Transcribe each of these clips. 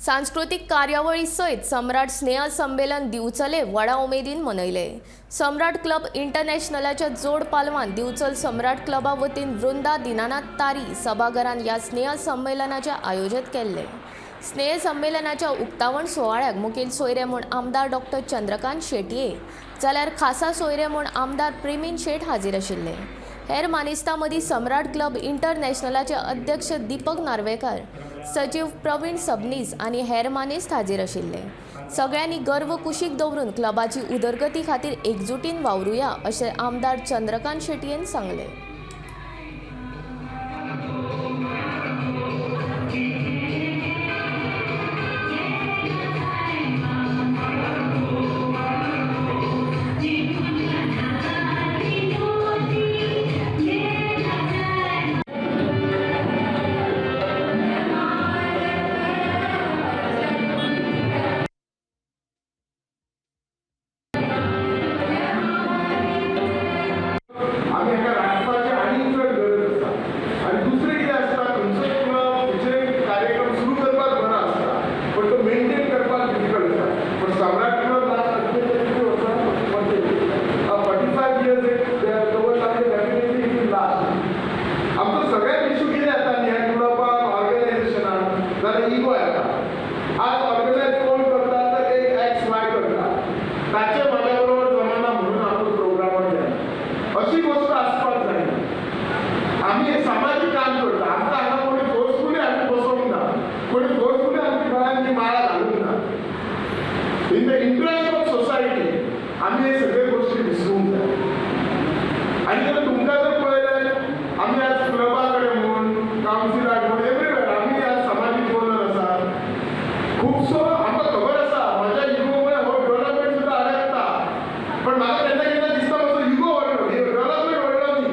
सांस्कृतीक कार्यावळी सयत सम्राट स्नेह संमेलन दिवचले व्हडा उमेदीन मनयले. सम्राट क्लब इंटरनॅशनलाच्या जोड पालवान दिवचल सम्राट क्लबा वतीन वृंदा दिनानाथ तारी सभाघरान ह्या स्नेह संमेलनाचें आयोजन केल्लें. स्नेह संमेलनाच्या उक्तावण सुवाळ्याक मुखेल सोयरे म्हूण आमदार डॉक्टर चंद्रकांत शेटये जाल्यार खासा सोयरे म्हूण आमदार प्रेमीन शेट हाजीर आशिल्ले. हेर मानेस्तां मदीं सम्राट क्लब इंटरनॅशनलाचे अध्यक्ष दीपक नार्वेकर, सचिव प्रवीण सबनीस आनी हेर मानेस्त हाजीर आशिल्ले. सगळ्यांनी गर्व कुशीक दवरून क्लबाची उदरगती खातीर एकजुटीन वावरुया अशें आमदार चंद्रकांत शेटयेन सांगलें. आमी हाका राखपाची आनीक चड गरज आसा. आनी दुसरें कितें आसता, खंयचोय क्लब खंयचेय कार्यक्रम सुरू करपाक बरो आसता पण तो मेंटेन करपाक डिफिकल्ट आसा. पण सम्राट क्लब लास्ट कितली वर्सां 45 इयर्स दवरला, डेफिनेटली it is last. आमचो सगळ्यात इशू कितें जाता न्ही ह्या क्लबाक ऑर्गनायझेशनाक जाल्यार इगो येता. आज ऑर्गनायज कोण करता तर एक एक्स वाय करता, ताचे म्हज्या बरोबर जमाना म्हणून आमचो प्रोग्रामाक जायना. अशी गोश्ट आसपाक जायना. आमी हे सामाजीक काम करता. आमकां हांगा कोणी फोर्सफुली आमी बसोवंक ना, कोणी फोर्सफुली आमच्या गळ्यान ती माळा घालूंक ना. In the interest of society आमी हे सगळे गोश्टी विसरूंक जाय. आनी जर तुमकां जर पळयलें, आमी आज क्लबा कडेन म्हूण कावन्सिलाक म्हूण एवरीवेर आमी आज समाजीक डोनर आसा खुबसो. आमकां खबर आसा म्हज्या इगो मुळे हो डेव्हलपमेंट सुद्दां अडकता, पण म्हाका केन्ना केन्ना दिसता म्हजो इगो व्हडलो, डेव्हलपमेंट व्हडलो न्ही,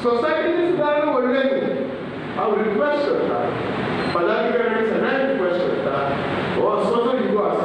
सोसायटीची सुदारणा व्हडलें न्ही. हांव रिक्वेस्ट करता पदाधिकाऱ्यांनी, सगळ्यांक रिक्वेस्ट करता, हो असो जो इगो आसा